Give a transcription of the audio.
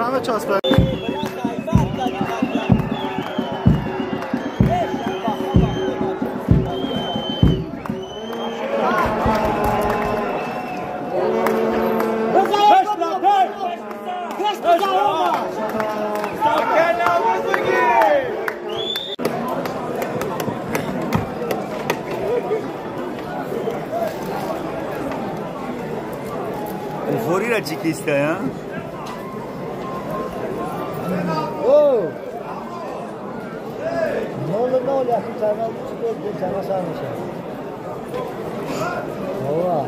Намечаспад. Euforia ciclista ya. Oh. Ne oldu? Yakın çarmaz çıkıyor, çarmaz sarmış. Valla.